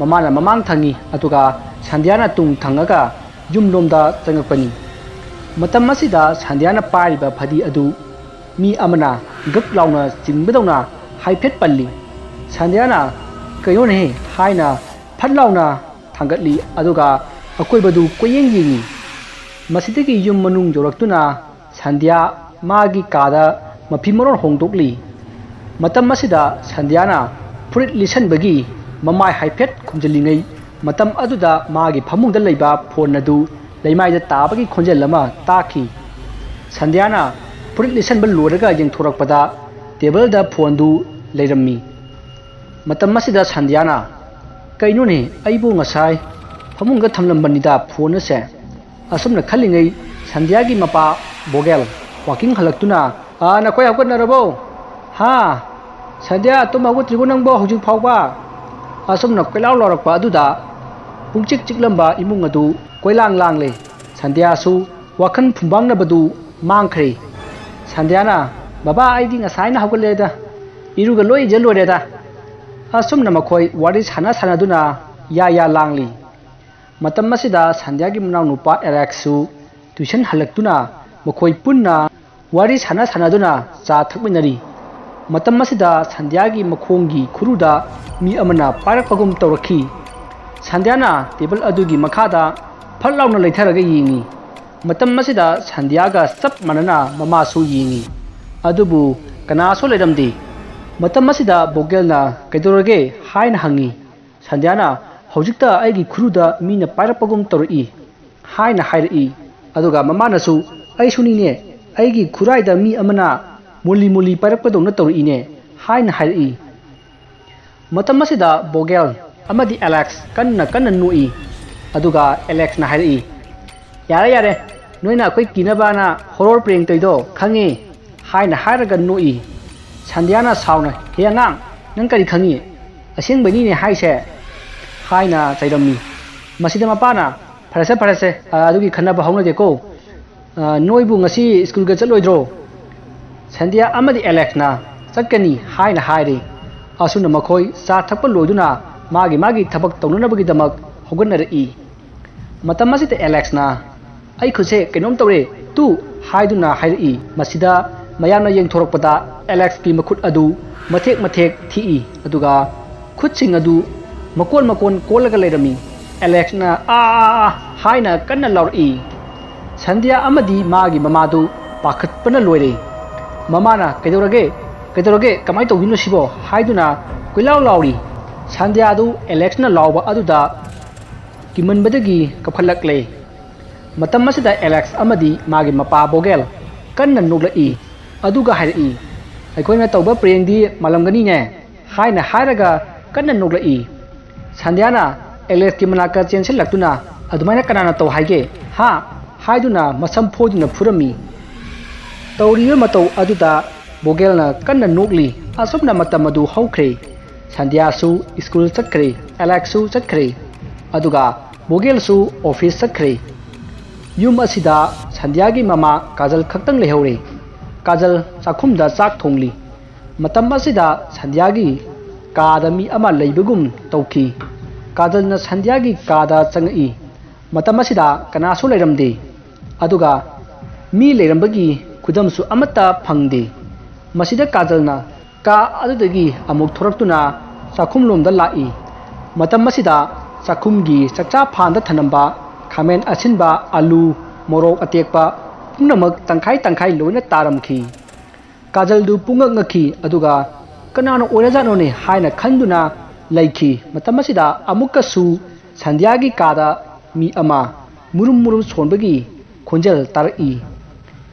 ꯃꯃꯥꯅ ꯃꯃꯥꯡ ꯊꯪꯉꯤ, ꯑꯗꯨꯒ ꯁꯟꯙ꯭ꯌꯥꯅ ꯇꯨꯡ ꯊꯪꯉꯒ ꯌꯨꯝꯂꯣꯝꯗ ꯆꯪꯉꯛꯄꯅꯤ꯫ ꯃꯇꯝ ꯑꯁꯤꯗ ꯁꯟꯙ꯭ꯌꯥꯅ ꯄꯥꯏꯔꯤꯕ ꯐꯗꯤ ꯑꯗꯨ ꯃꯤ ꯑꯃꯅ ꯒꯛ ꯂꯥꯎꯅ ꯆꯤꯡꯕꯗꯧꯅ ꯍꯥꯏꯐꯦꯠ ꯄꯜꯂꯤ꯫ ꯁꯟꯙ꯭ꯌꯥꯅ "ꯀꯩꯅꯣꯅꯦꯍꯦ?" ꯍꯥꯏꯅ ꯐꯠ ꯂꯥꯎꯅ ꯊꯥꯡꯒꯠꯂꯤ, ꯑꯗꯨꯒ ꯑꯀꯣꯏꯕꯗꯨ ꯀꯣꯏꯌꯦꯡ ꯌꯦꯡꯉꯤ꯫ ꯃꯁꯤꯗꯒꯤ ꯌꯨꯝ ꯃꯅꯨꯡ ꯌꯧꯔꯛꯇꯨꯅ ꯁꯟꯙ꯭ꯌꯥ ꯃꯥꯒꯤ ꯀꯥꯗ ꯃꯐꯤ ꯃꯔꯣꯟ ꯍꯣꯡꯗꯣꯛꯂꯤ꯫ ꯃꯇꯝ ꯑꯁꯤꯗ ꯁꯟꯙ꯭ꯌꯥꯅ ꯐꯨꯔꯤꯠ ꯂꯤꯠꯁꯟꯕꯒꯤ ꯃꯃꯥꯏ ꯍꯥꯏꯐꯦꯠ ꯈꯨꯝꯖꯤꯜꯂꯤꯉꯩ, ꯃꯇꯝ ꯑꯗꯨꯗ ꯃꯥꯒꯤ ꯐꯃꯨꯡꯗ ꯂꯩꯕ ꯐꯣꯟ ꯑꯗꯨ ꯂꯩꯃꯥꯏꯗ ꯇꯥꯕꯒꯤ ꯈꯣꯟꯖꯦꯜ ꯑꯃ ꯇꯥꯈꯤ꯫ ꯁꯟꯙ꯭ꯌꯥꯅ ꯐꯨꯔꯤꯠ ꯂꯤꯠꯁꯟꯕ ꯂꯣꯏꯔꯒ ꯌꯦꯡꯊꯣꯔꯛꯄꯗ ꯇꯦꯕꯜꯗ ꯐꯣꯟꯗꯨ ꯂꯩꯔꯝꯃꯤ꯫ ꯃꯇꯝ ꯑꯁꯤꯗ ꯁꯟꯙ꯭ꯌꯥꯅ, "ꯀꯩꯅꯣꯅꯦ, ꯑꯩꯕꯨ ꯉꯁꯥꯏ ꯐꯃꯨꯡꯗ ꯊꯝꯂꯝꯕꯅꯤꯗ ꯐꯣꯟ ꯑꯁꯦ"꯫ ꯑꯁꯨꯝꯅ ꯈꯜꯂꯤꯉꯩ ꯁꯟꯙ꯭ꯌꯥꯒꯤ ꯃꯄꯥ ꯕꯣꯒꯦꯜ ꯋꯥꯀꯤꯡ ꯍꯜꯂꯛꯇꯨꯅ, "ꯑꯥ, ꯅꯈꯣꯏ ꯍꯧꯒꯠꯅꯔꯕꯣ? ꯍꯥ? ꯁꯟꯙ꯭ꯌꯥ, ꯇꯨꯝ ꯍꯧꯒꯠꯇ꯭ꯔꯤꯕꯣ ꯅꯪꯕꯣ ꯍꯧꯖꯤꯛ ꯐꯥꯎꯕ?" ꯑꯁꯨꯝꯅ ꯀꯣꯏꯂꯥꯎ ꯂꯥꯎꯔꯛꯄ ꯑꯗꯨꯗ ꯄꯨꯡꯆꯤꯛ ꯆꯤꯛꯂꯝꯕ ꯏꯃꯨꯡ ꯑꯗꯨ ꯀꯣꯏꯂꯥꯡ ꯂꯥꯡꯂꯦ꯫ ꯁꯟꯙ꯭ꯌꯥꯁꯨ ꯋꯥꯈꯜ ꯐꯨꯝꯕꯥꯡꯅꯕꯗꯨ ꯃꯥꯡꯈ꯭ꯔꯦ꯫ ꯁꯟꯙ꯭ꯌꯥꯅ, "ꯕꯕꯥ, ꯑꯩꯗꯤ ꯉꯁꯥꯏꯅ ꯍꯧꯒꯠꯂꯦꯗ, ꯏꯔꯨꯒ ꯂꯣꯏ ꯏꯖ ꯂꯣꯏꯔꯦꯗ"꯫ ꯑꯁꯨꯝꯅ ꯃꯈꯣꯏ ꯋꯥꯔꯤ ꯁꯥꯟꯅ ꯁꯥꯟꯅꯗꯨꯅ ꯌꯥ ꯌꯥ ꯂꯥꯡꯂꯤ꯫ ꯃꯇꯝ ꯑꯁꯤꯗ ꯁꯟꯙ꯭ꯌꯥꯒꯤ ꯃꯅꯥꯎꯅꯨꯄꯥ ꯑꯦꯂꯦꯛꯁꯁꯨ ꯇ꯭ꯌꯨꯁꯟ ꯍꯜꯂꯛꯇꯨꯅ ꯃꯈꯣꯏ ꯄꯨꯟꯅ ꯋꯥꯔꯤ ꯁꯥꯟꯅ ꯁꯥꯟꯅꯗꯨꯅ ꯆꯥ ꯊꯛꯃꯤꯟꯅꯔꯤ꯫ ꯃꯇꯝ ꯑꯁꯤꯗ ꯁꯟꯙ꯭ꯌꯥꯒꯤ ꯃꯈꯣꯡꯒꯤ ꯈꯨꯔꯨꯗ ꯃꯤ ꯑꯃꯅ ꯄꯥꯏꯔꯛꯄꯒꯨꯝ ꯇꯧꯔꯛꯈꯤ꯫ ꯁꯟꯙ꯭ꯌꯥꯅ ꯇꯦꯕꯜ ꯑꯗꯨꯒꯤ ꯃꯈꯥꯗ ꯐꯠ ꯂꯥꯎꯅ ꯂꯩꯊꯔꯒ ꯌꯦꯡꯉꯤ꯫ ꯃꯇꯝ ꯑꯁꯤꯗ ꯁꯟꯙ꯭ꯌꯥꯒ ꯆꯞ ꯃꯥꯟꯅꯅ ꯃꯃꯥꯁꯨ ꯌꯦꯡꯉꯤ, ꯑꯗꯨꯕꯨ ꯀꯅꯥꯁꯨ ꯂꯩꯔꯝꯗꯦ꯫ ꯃꯇꯝ ꯑꯁꯤꯗ ꯕꯣꯒꯦꯜꯅ "ꯀꯩꯗꯧꯔꯒꯦ?" ꯍꯥꯏꯅ ꯍꯪꯉꯤ꯫ ꯁꯟꯙ꯭ꯌꯥꯅ, "ꯍꯧꯖꯤꯛꯇ ꯑꯩꯒꯤ ꯈꯨꯔꯨꯗ ꯃꯤꯅ ꯄꯥꯏꯔꯛꯄꯒꯨꯝ ꯇꯧꯔꯛꯏ" ꯍꯥꯏꯅ ꯍꯥꯏꯔꯛꯏ꯫ ꯑꯗꯨꯒ ꯃꯃꯥꯅꯁꯨ, "ꯑꯩꯁꯨꯅꯤꯅꯦ, ꯑꯩꯒꯤ ꯈꯨꯔꯥꯏꯗ ꯃꯤ ꯑꯃꯅ ꯃꯨꯂꯤ ꯃꯨꯂꯤ ꯄꯥꯏꯔꯛꯄꯗꯧꯅ ꯇꯧꯔꯛꯏꯅꯦ" ꯍꯥꯏꯅ ꯍꯥꯏꯔꯛꯏ꯫ ꯃꯇꯝ ꯑꯁꯤꯗ ꯕꯣꯒꯦꯜ ꯑꯃꯗꯤ ꯑꯦꯂꯦꯛꯁ ꯀꯟꯅ ꯀꯟꯅ ꯅꯣꯛꯏ꯫ ꯑꯗꯨꯒ ꯑꯦꯂꯦꯛꯁꯅ ꯍꯥꯏꯔꯛꯏ, "ꯌꯥꯔꯦ, ꯌꯥꯔꯦ, ꯅꯣꯏꯅ ꯑꯩꯈꯣꯏ ꯀꯤꯅꯕꯅ ꯍꯣꯔꯣꯔ ꯄ꯭ꯔꯦꯡ ꯇꯧꯔꯤꯗꯣ ꯈꯪꯉꯤ" ꯍꯥꯏꯅ ꯍꯥꯏꯔꯒ ꯅꯣꯛꯏ꯫ ꯁꯟꯙ꯭ꯌꯥꯅ ꯁꯥꯎꯅ, "ꯍꯦ ꯑꯉꯥꯡ, ꯅꯪ ꯀꯔꯤ ꯈꯪꯉꯤ? ꯑꯁꯦꯡꯕꯩꯅꯤꯅꯦ ꯍꯥꯏꯁꯦ" ꯍꯥꯏꯅ ꯆꯩꯔꯝꯃꯤ꯫ ꯃꯁꯤꯗ ꯃꯄꯥꯅ, "ꯐꯔꯦꯁꯦ, ꯐꯔꯦꯁꯦ, ꯑ, ꯑꯗꯨꯒꯤ ꯈꯟꯅꯕ ꯍꯧꯅꯗꯦꯀꯣ꯫ ꯑ, ꯅꯣꯏꯕꯨ ꯉꯁꯤ ꯁ꯭ꯀꯨꯜꯒ ꯆꯠꯂꯣꯏꯗ꯭ꯔꯣ?" ꯁꯟꯙ꯭ꯌꯥ ꯑꯃꯗꯤ ꯑꯦꯂꯦꯛꯁꯅ, "ꯆꯠꯀꯅꯤ" ꯍꯥꯏꯅ ꯍꯥꯏꯔꯦ꯫ ꯑꯁꯨꯝꯅ ꯃꯈꯣꯏ ꯆꯥ ꯊꯛꯄ ꯂꯣꯏꯗꯨꯅ ꯃꯥꯒꯤ ꯃꯥꯒꯤ ꯊꯕꯛ ꯇꯧꯅꯅꯕꯒꯤꯗꯃꯛ ꯍꯧꯒꯠꯅꯔꯛꯏ꯫ ꯃꯇꯝ ꯑꯁꯤꯗ ꯑꯦꯂꯦꯛꯁꯅ, "ꯑꯩ ꯈꯨꯠꯁꯦ ꯀꯩꯅꯣꯝ ꯇꯧꯔꯦ, ꯇꯨ" ꯍꯥꯏꯗꯨꯅ ꯍꯥꯏꯔꯛꯏ꯫ ꯃꯁꯤꯗ ꯃꯌꯥꯝꯅ ꯌꯦꯡꯊꯣꯔꯛꯄꯗ ꯑꯦꯂꯦꯛꯁꯀꯤ ꯃꯈꯨꯠ ꯑꯗꯨ ꯃꯊꯦꯛ ꯃꯊꯦꯛ ꯊꯤꯛꯏ, ꯑꯗꯨꯒ ꯈꯨꯠꯁꯤꯡ ꯑꯗꯨ ꯃꯀꯣꯟ ꯃꯀꯣꯟ ꯀꯣꯜꯂꯒ ꯂꯩꯔꯝꯃꯤ꯫ ꯑꯦꯂꯦꯛꯁꯅ "ꯑꯥ, ꯑꯥ, ꯑꯥ" ꯍꯥꯏꯅ ꯀꯟꯅ ꯂꯥꯎꯔꯛꯏ꯫ ꯁꯟꯙ꯭ꯌꯥ ꯑꯃꯗꯤ ꯃꯥꯒꯤ ꯃꯃꯥꯗꯨ ꯄꯥꯈꯠꯄꯅ ꯂꯣꯏꯔꯦ꯫ ꯃꯃꯥꯅ "ꯀꯩꯗꯧꯔꯒꯦ? ꯀꯩꯗꯧꯔꯒꯦ? ꯀꯃꯥꯏꯅ ꯇꯧꯗꯣꯏꯅꯣ ꯁꯤꯕꯣ?" ꯍꯥꯏꯗꯨꯅ ꯀꯣꯏꯂꯥꯎ ꯂꯥꯎꯔꯤ꯫ ꯁꯟꯙ꯭ꯌꯥꯗꯨ ꯑꯦꯂꯦꯛꯁꯅ ꯂꯥꯎꯕ ꯑꯗꯨꯗ ꯀꯤꯃꯟꯕꯗꯒꯤ ꯀꯞꯈꯠꯂꯛꯂꯦ꯫ ꯃꯇꯝ ꯑꯁꯤꯗ ꯑꯦꯂꯦꯛꯁ ꯑꯃꯗꯤ ꯃꯥꯒꯤ ꯃꯄꯥ ꯕꯣꯒꯦꯜ ꯀꯟꯅ ꯅꯣꯛꯂꯛꯏ, ꯑꯗꯨꯒ ꯍꯥꯏꯔꯛꯏ, "ꯑꯩꯈꯣꯏꯅ ꯇꯧꯕ ꯄ꯭ꯔꯦꯡꯗꯤ ꯃꯥꯜꯂꯝꯒꯅꯤꯅꯦ" ꯍꯥꯏꯅ ꯍꯥꯏꯔꯒ ꯀꯟꯅ ꯅꯣꯛꯂꯛꯏ꯫ ꯁꯟꯙ꯭ꯌꯥꯅ ꯑꯦꯂꯦꯛꯁꯀꯤ ꯃꯅꯥꯛꯇ ꯆꯦꯟꯁꯤꯜꯂꯛꯇꯨꯅ, "ꯑꯗꯨꯃꯥꯏꯅ ꯀꯅꯥꯅ ꯇꯧ ꯍꯥꯏꯒꯦ? ꯍꯥ?" ꯍꯥꯏꯗꯨꯅ ꯃꯁꯝ ꯐꯣꯏꯗꯨꯅ ꯐꯨꯔꯝꯃꯤ꯫ ꯇꯧꯔꯤꯕ ꯃꯇꯧ ꯑꯗꯨꯗ ꯕꯣꯒꯦꯜꯅ ꯀꯟꯅ ꯅꯣꯛꯂꯤ꯫ ꯑꯁꯨꯝꯅ ꯃꯇꯝ ꯑꯗꯨ ꯍꯧꯈ꯭ꯔꯦ꯫ ꯁꯟꯙ꯭ꯌꯥꯁꯨ ꯁ꯭ꯀꯨꯜ ꯆꯠꯈ꯭ꯔꯦ, ꯑꯦꯂꯦꯛꯁꯁꯨ ꯆꯠꯈ꯭ꯔꯦ, ꯑꯗꯨꯒ ꯕꯣꯒꯦꯜꯁꯨ ꯑꯣꯐꯤꯁ ꯆꯠꯈ꯭ꯔꯦ꯫ ꯌꯨꯝ ꯑꯁꯤꯗ ꯁꯟꯙ꯭ꯌꯥꯒꯤ ꯃꯃꯥ ꯀꯥꯖꯜ ꯈꯛꯇꯪ ꯂꯩꯍꯧꯔꯦ꯫ ꯀꯥꯖꯜ ꯆꯥꯛꯈꯨꯝꯗ ꯆꯥꯛ ꯊꯣꯡꯂꯤ꯫ ꯃꯇꯝ ꯑꯁꯤꯗ ꯁꯟꯙ꯭ꯌꯥꯒꯤ ꯀꯥꯗ ꯃꯤ ꯑꯃ ꯂꯩꯕꯒꯨꯝ ꯇꯧꯈꯤ꯫ ꯀꯥꯖꯜꯅ ꯁꯟꯙ꯭ꯌꯥꯒꯤ ꯀꯥꯗ ꯆꯪꯉꯛꯏ꯫ ꯃꯇꯝ ꯑꯁꯤꯗ ꯀꯅꯥꯁꯨ ꯂꯩꯔꯝꯗꯦ, ꯑꯗꯨꯒ ꯃꯤ ꯂꯩꯔꯝꯕꯒꯤ ꯈꯨꯗꯝꯁꯨ ꯑꯃꯠꯇ ꯐꯪꯗꯦ꯫ ꯃꯁꯤꯗ ꯀꯥꯖꯜꯅ ꯀꯥ ꯑꯗꯨꯗꯒꯤ ꯑꯃꯨꯛ ꯊꯣꯔꯛꯇꯨꯅ ꯆꯥꯛꯈꯨꯝꯂꯣꯝꯗ ꯂꯥꯛꯏ꯫ ꯃꯇꯝ ꯑꯁꯤꯗ ꯆꯥꯛꯈꯨꯝꯒꯤ ꯆꯥꯛꯆꯥ ꯐꯥꯟꯗ ꯊꯅꯝꯕ ꯈꯥꯃꯦꯟ ꯑꯁꯤꯟꯕ, ꯑꯂꯨ, ꯃꯣꯔꯣꯛ ꯑꯇꯦꯛꯄ ꯄꯨꯝꯅꯃꯛ ꯇꯪꯈꯥꯏ ꯇꯪꯈꯥꯏ ꯂꯣꯏꯅ ꯇꯥꯔꯝꯈꯤ꯫ ꯀꯥꯖꯜꯗꯨ ꯄꯨꯡꯉꯛ ꯉꯛꯈꯤ, ꯑꯗꯨꯒ "ꯀꯅꯥꯅ ꯑꯣꯏꯔꯖꯥꯠꯅꯣꯅꯦ?" ꯍꯥꯏꯅ ꯈꯟꯗꯨꯅ ꯂꯩꯈꯤ꯫ ꯃꯇꯝ ꯑꯁꯤꯗ ꯑꯃꯨꯛꯀꯁꯨ ꯁꯟꯙ꯭ꯌꯥꯒꯤ ꯀꯥꯗ ꯃꯤ ꯑꯃ ꯃꯨꯔꯨꯝ ꯃꯨꯔꯨꯝ ꯁꯣꯟꯕꯒꯤ ꯈꯣꯟꯖꯦꯜ ꯇꯥꯔꯛꯏ꯫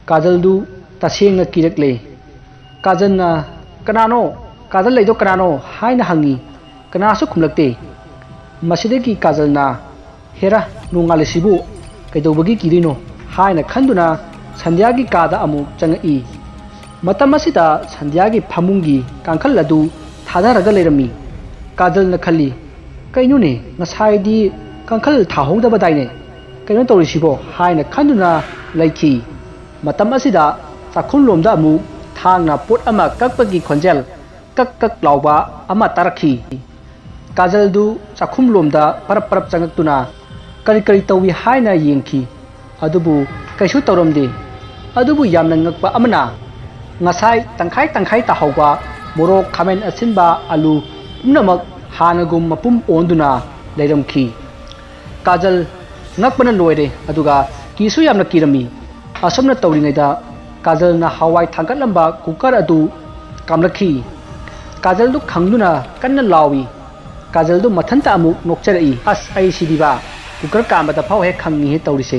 ꯀꯥꯖꯜꯗꯨ ꯇꯁꯦꯡꯅ ꯀꯤꯔꯛꯂꯦ꯫ ꯀꯥꯖꯜꯅ "ꯀꯅꯥꯅꯣ? ꯀꯥꯗ ꯂꯩꯗꯣ ꯀꯅꯥꯅꯣ?" ꯍꯥꯏꯅ ꯍꯪꯉꯤ꯫ ꯀꯅꯥꯁꯨ ꯈꯨꯝꯂꯛꯇꯦ꯫ ꯃꯁꯤꯗꯒꯤ ꯀꯥꯖꯜꯅ "ꯍꯦꯔꯥ, ꯅꯣꯡꯉꯥꯜꯂꯤꯁꯤꯕꯨ ꯀꯩꯗꯧꯕꯒꯤ ꯀꯤꯗꯣꯏꯅꯣ?" ꯍꯥꯏꯅ ꯈꯟꯗꯨꯅ ꯁꯟꯙ꯭ꯌꯥꯒꯤ ꯀꯥꯗ ꯑꯃꯨꯛ ꯆꯪꯉꯛꯏ꯫ ꯃꯇꯝ ꯑꯁꯤꯗ ꯁꯟꯙ꯭ꯌꯥꯒꯤ ꯐꯃꯨꯡꯒꯤ ꯀꯥꯡꯈꯜ ꯑꯗꯨ ꯊꯥꯗꯔꯒ ꯂꯩꯔꯝꯃꯤ꯫ ꯀꯥꯖꯜꯅ ꯈꯜꯂꯤ, "ꯀꯩꯅꯣꯅꯦ, ꯉꯁꯥꯏꯗꯤ ꯀꯥꯡꯈꯜ ꯊꯥꯍꯧꯗꯕꯗꯥꯏꯅꯦ? ꯀꯩꯅꯣ ꯇꯧꯔꯤꯁꯤꯕꯣ?" ꯍꯥꯏꯅ ꯈꯟꯗꯨꯅ ꯂꯩꯈꯤ꯫ ꯃꯇꯝ ꯑꯁꯤꯗ ꯆꯥꯛꯈꯨꯝꯂꯣꯝꯗ ꯑꯃꯨꯛ ꯊꯥꯡꯅ ꯄꯣꯠ ꯑꯃ ꯀꯛꯄꯒꯤ ꯈꯣꯟꯖꯦꯜ ꯀꯛ ꯀꯛ ꯂꯥꯎꯕ ꯑꯃ ꯇꯥꯔꯛꯈꯤ꯫ ꯀꯥꯖꯜꯗꯨ ꯆꯥꯛꯈꯨꯝꯂꯣꯝꯗ ꯄꯔꯞ ꯄꯔꯞ ꯆꯪꯉꯛꯇꯨꯅ ꯀꯔꯤ ꯀꯔꯤ ꯇꯧꯏ ꯍꯥꯏꯅ ꯌꯦꯡꯈꯤ꯫ ꯑꯗꯨꯕꯨ ꯀꯩꯁꯨ ꯇꯧꯔꯝꯗꯦ꯫ ꯑꯗꯨꯕꯨ ꯌꯥꯝꯅ ꯉꯛꯄ ꯑꯃꯅ, ꯉꯁꯥꯏ ꯇꯪꯈꯥꯏ ꯇꯪꯈꯥꯏ ꯇꯥꯍꯧꯕ ꯃꯣꯔꯣꯛ, ꯈꯥꯃꯦꯟ ꯑꯁꯤꯟꯕ, ꯑꯂꯨ ꯄꯨꯝꯅꯃꯛ ꯍꯥꯟꯅꯒꯨꯝ ꯃꯄꯨꯝ ꯑꯣꯟꯗꯨꯅ ꯂꯩꯔꯝꯈꯤ꯫ ꯀꯥꯖꯜ ꯉꯛꯄꯅ ꯂꯣꯏꯔꯦ, ꯑꯗꯨꯒ ꯀꯤꯁꯨ ꯌꯥꯝꯅ ꯀꯤꯔꯝꯃꯤ꯫ ꯑꯁꯨꯝꯅ ꯇꯧꯔꯤꯉꯩꯗ ꯀꯥꯖꯜꯅ ꯍꯋꯥꯏ ꯊꯥꯡꯒꯠꯂꯝꯕ cooker ꯑꯗꯨ ꯀꯥꯝꯂꯛꯈꯤ꯫ ꯀꯥꯖꯜꯗꯨ ꯈꯪꯗꯨꯅ ꯀꯟꯅ ꯂꯥꯎꯏ꯫ ꯀꯥꯖꯜꯗꯨ ꯃꯊꯟꯇ ꯑꯃꯨꯛ ꯅꯣꯛꯆꯔꯛꯏ꯫ "ꯑꯁ, ꯑꯩ ꯁꯤꯗꯤꯕ, cooker ꯀꯥꯝꯕꯗ ꯐꯥꯎ ꯍꯦꯛ ꯈꯪꯉꯤꯍꯦ ꯇꯧꯔꯤꯁꯦ"꯫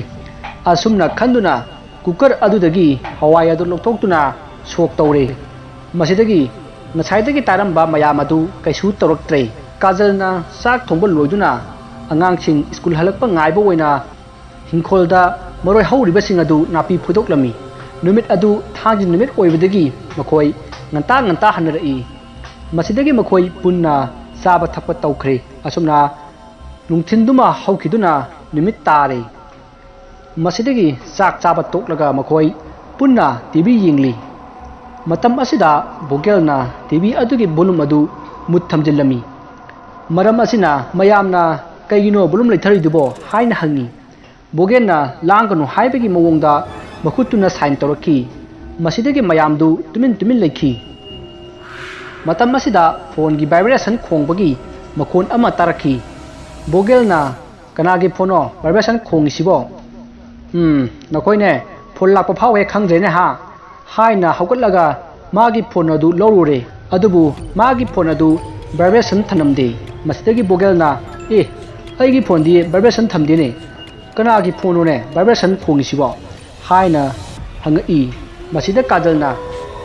ꯑꯁꯨꯝꯅ ꯈꯟꯗꯨꯅ cooker ꯑꯗꯨꯗꯒꯤ ꯍꯋꯥꯏ ꯑꯗꯨ ꯂꯧꯊꯣꯛꯇꯨꯅ ꯁꯣꯛ ꯇꯧꯔꯦ꯫ ꯃꯁꯤꯗꯒꯤ ꯉꯁꯥꯏꯗꯒꯤ ꯇꯥꯔꯝꯕ ꯃꯌꯥꯝ ꯑꯗꯨ ꯀꯩꯁꯨ ꯇꯧꯔꯛꯇ꯭ꯔꯦ꯫ ꯀꯥꯖꯜꯅ ꯆꯥꯛ ꯊꯣꯡꯕ ꯂꯣꯏꯗꯨꯅ ꯑꯉꯥꯡꯁꯤꯡ ꯁ꯭ꯀꯨꯜ ꯍꯜꯂꯛꯄ ꯉꯥꯏꯕ ꯑꯣꯏꯅ ꯍꯤꯡꯈꯣꯜꯗ ꯃꯔꯣꯏ ꯍꯧꯔꯤꯕꯁꯤꯡ ꯑꯗꯨ ꯅꯥꯄꯤ ꯐꯣꯏꯗꯣꯛꯂꯝꯃꯤ꯫ ꯅꯨꯃꯤꯠ ꯑꯗꯨ ꯊꯥꯡꯖ ꯅꯨꯃꯤꯠ ꯑꯣꯏꯕꯗꯒꯤ ꯃꯈꯣꯏ ꯉꯟꯇꯥ ꯉꯟꯇꯥ ꯍꯟꯅꯔꯛꯏ꯫ ꯃꯁꯤꯗꯒꯤ ꯃꯈꯣꯏ ꯄꯨꯟꯅ ꯆꯥꯕ ꯊꯛꯄ ꯇꯧꯈ꯭ꯔꯦ꯫ ꯑꯁꯨꯝꯅ ꯅꯨꯡꯊꯤꯟꯗꯨꯃ ꯍꯧꯈꯤꯗꯨꯅ ꯅꯨꯃꯤꯠ ꯇꯥꯔꯦ꯫ ꯃꯁꯤꯗꯒꯤ ꯆꯥꯛ ꯆꯥꯕ ꯇꯣꯛꯂꯒ ꯃꯈꯣꯏ ꯄꯨꯟꯅ ꯇꯤ ꯚꯤ ꯌꯦꯡꯂꯤ꯫ ꯃꯇꯝ ꯑꯁꯤꯗ ꯕꯣꯒꯦꯜꯅ ꯇꯤ ꯚꯤ ꯑꯗꯨꯒꯤ volume ꯑꯗꯨ ꯃꯨꯠ ꯊꯝꯖꯤꯜꯂꯝꯃꯤ꯫ ꯃꯔꯝ ꯑꯁꯤꯅ ꯃꯌꯥꯝꯅ "ꯀꯩꯒꯤꯅꯣ volume ꯂꯩꯊꯔꯤꯗꯨꯕꯣ?" ꯍꯥꯏꯅ ꯍꯪꯉꯤ꯫ ꯕꯣꯒꯦꯜꯅ "ꯂꯥꯡꯒꯅꯨ" ꯍꯥꯏꯕꯒꯤ ꯃꯑꯣꯡꯗ ꯃꯈꯨꯠꯇꯨꯅ sign ꯇꯧꯔꯛꯈꯤ꯫ ꯃꯁꯤꯗꯒꯤ ꯃꯌꯥꯝꯗꯨ ꯇꯨꯃꯤꯟ ꯇꯨꯃꯤꯟ ꯂꯩꯈꯤ꯫ ꯃꯇꯝ ꯑꯁꯤꯗ phoneꯒꯤ vibration ꯈꯣꯡꯕꯒꯤ ꯃꯈꯣꯟ ꯑꯃ ꯇꯥꯔꯛꯈꯤ꯫ ꯕꯣꯒꯦꯜꯅ "ꯀꯅꯥꯒꯤ phoneꯅꯣ vibration ꯈꯣꯡꯉꯤꯁꯤꯕꯣ?" "ꯎꯝ, ꯅꯈꯣꯏꯅꯦ, phone ꯂꯥꯛꯄ ꯐꯥꯎ ꯍꯦꯛ ꯈꯪꯗ꯭ꯔꯦꯅꯦ ꯍꯥ?" ꯍꯥꯏꯅ ꯍꯧꯒꯠꯂꯒ ꯃꯥꯒꯤ phone ꯑꯗꯨ ꯂꯧꯔꯨꯔꯦ꯫ ꯑꯗꯨꯕꯨ ꯃꯥꯒꯤ phone ꯑꯗꯨ vibration ꯊꯅꯝꯗꯦ꯫ ꯃꯁꯤꯗꯒꯤ ꯕꯣꯒꯦꯜꯅ, "ꯑꯦ, ꯑꯩꯒꯤ phoneꯗꯤ vibration ꯊꯝꯗꯦꯅꯦ꯫ ꯀꯅꯥꯒꯤ phoneꯅꯣꯅꯦ vibration ꯈꯣꯡꯉꯤꯁꯤꯕꯣ?" ꯍꯥꯏꯅ ꯍꯪꯉꯛꯏ꯫ ꯃꯁꯤꯗ ꯀꯥꯖꯜꯅ,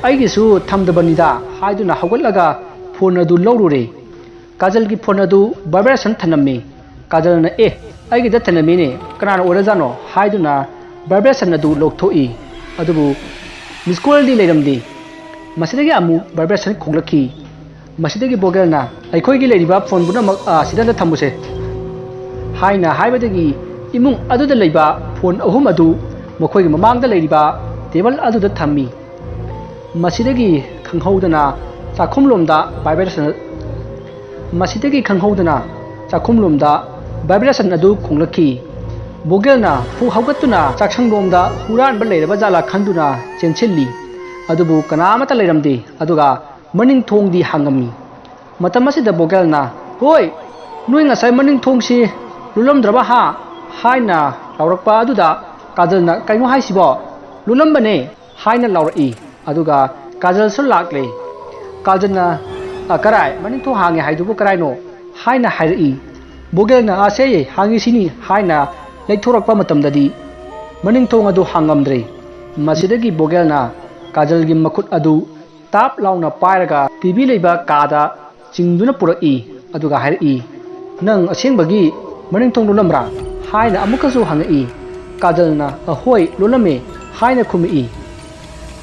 "ꯑꯩꯒꯤꯁꯨ ꯊꯝꯗꯕꯅꯤꯗ" ꯍꯥꯏꯗꯨꯅ ꯍꯧꯒꯠꯂꯒ phone ꯑꯗꯨ ꯂꯧꯔꯨꯔꯦ꯫ ꯀꯥꯖꯜꯒꯤ phone ꯑꯗꯨ vibration ꯊꯅꯝꯃꯤ꯫ ꯀꯥꯖꯜꯅ, "ꯑꯦ, ꯑꯩꯒꯤꯗ ꯊꯅꯝꯃꯤꯅꯦ, ꯀꯅꯥꯅ ꯑꯣꯏꯔꯖꯥꯠꯅꯣ?" ꯍꯥꯏꯗꯨꯅ vibration ꯑꯗꯨ ꯂꯧꯊꯣꯛꯏ꯫ ꯑꯗꯨꯕꯨ miss callꯗꯤ ꯂꯩꯔꯝꯗꯦ꯫ ꯃꯁꯤꯗꯒꯤ ꯑꯃꯨꯛ vibration ꯈꯣꯡꯂꯛꯈꯤ꯫ ꯃꯁꯤꯗꯒꯤ ꯕꯣꯒꯦꯜꯅ, "ꯑꯩꯈꯣꯏꯒꯤ ꯂꯩꯔꯤꯕ phone ꯄꯨꯝꯅꯃꯛ, ꯑ, ꯁꯤꯗ ꯑꯝꯇ ꯊꯝꯃꯨꯁꯦ" ꯍꯥꯏꯅ ꯍꯥꯏꯕꯗꯒꯤ ꯏꯃꯨꯡ ꯑꯗꯨꯗ ꯂꯩꯕ phone ꯑꯍꯨꯝ ꯑꯗꯨ ꯃꯈꯣꯏꯒꯤ ꯃꯃꯥꯡꯗ ꯂꯩꯔꯤꯕ table ꯑꯗꯨꯗ ꯊꯝꯃꯤ꯫ ꯃꯁꯤꯗꯒꯤ ꯈꯪꯍꯧꯗꯅ ꯆꯥꯛꯈꯨꯝꯂꯣꯝꯗ vibration, ꯃꯁꯤꯗꯒꯤ ꯈꯪꯍꯧꯗꯅ ꯆꯥꯛꯈꯨꯝꯂꯣꯝꯗ vibration ꯑꯗꯨ ꯈꯣꯡꯂꯛꯈꯤ꯫ ꯕꯣꯒꯦꯜꯅ ꯐꯨ ꯍꯧꯒꯠꯇꯨꯅ ꯆꯥꯛꯁꯪꯂꯣꯝꯗ ꯍꯨꯔꯥꯟꯕ ꯂꯩꯔꯕ ꯖꯥꯠꯂꯥ ꯈꯟꯗꯨꯅ ꯆꯦꯟꯁꯤꯜꯂꯤ꯫ ꯑꯗꯨꯕꯨ ꯀꯅꯥ ꯑꯃꯠꯇ ꯂꯩꯔꯝꯗꯦ꯫ ꯑꯗꯨꯒ ꯃꯅꯤꯡ ꯊꯣꯡꯗꯤ ꯍꯥꯡꯉꯝꯃꯤ꯫ ꯃꯇꯝ ꯑꯁꯤꯗ ꯕꯣꯒꯦꯜꯅ, "ꯍꯣꯏ, ꯅꯣꯏ ꯉꯁꯥꯏ ꯃꯅꯤꯡ ꯊꯣꯡꯁꯤ ꯂꯣꯜꯂꯝꯗ꯭ꯔꯕ ꯍꯥ?" ꯍꯥꯏꯅ ꯂꯥꯎꯔꯛꯄ ꯑꯗꯨꯗ ꯀꯥꯖꯜꯅ, "ꯀꯩꯅꯣ ꯍꯥꯏꯁꯤꯕꯣ? ꯂꯣꯜꯂꯝꯕꯅꯦ!" ꯍꯥꯏꯅ ꯂꯥꯎꯔꯛꯏ꯫ ꯑꯗꯨꯒ ꯀꯥꯖꯜꯁꯨ ꯂꯥꯛꯂꯦ꯫ ꯀꯥꯖꯜꯅ, "ꯑ, ꯀꯔꯥꯏ? ꯃꯅꯤꯡ ꯊꯣꯡ ꯍꯥꯡꯉꯦ ꯍꯥꯏꯗꯨꯕꯨ ꯀꯔꯥꯏꯅꯣ?" ꯍꯥꯏꯅ ꯍꯥꯏꯔꯛꯏ꯫ ꯕꯣꯒꯦꯜꯅ, "ꯑꯁꯦ, ꯍꯥꯡꯉꯤꯁꯤꯅꯤ" ꯍꯥꯏꯅ ꯂꯩꯊꯣꯔꯛꯄ ꯃꯇꯝꯗꯗꯤ ꯃꯅꯤꯡ ꯊꯣꯡ ꯑꯗꯨ ꯍꯥꯡꯉꯝꯗ꯭ꯔꯦ꯫ ꯃꯁꯤꯗꯒꯤ ꯕꯣꯒꯦꯜꯅ ꯀꯥꯖꯜꯒꯤ ꯃꯈꯨꯠ ꯑꯗꯨ ꯇꯥꯞ ꯂꯥꯎꯅ ꯄꯥꯏꯔꯒ ꯇꯤꯚꯤ ꯂꯩꯕ ꯀꯥꯗ ꯆꯤꯡꯗꯨꯅ ꯄꯨꯔꯛꯏ꯫ ꯑꯗꯨꯒ ꯍꯥꯏꯔꯛꯏ, "ꯅꯪ ꯑꯁꯦꯡꯕꯒꯤ ꯃꯅꯤꯡ ꯊꯣꯡ ꯂꯣꯜꯂꯝꯕ꯭ꯔꯥ?" ꯍꯥꯏꯅ ꯑꯃꯨꯛꯀꯁꯨ ꯍꯪꯉꯛꯏ꯫ ꯀꯥꯖꯜꯅ, "ꯑꯍꯣꯏ, ꯂꯣꯜꯂꯝꯃꯦ" ꯍꯥꯏꯅ ꯈꯨꯝꯃꯛꯏ꯫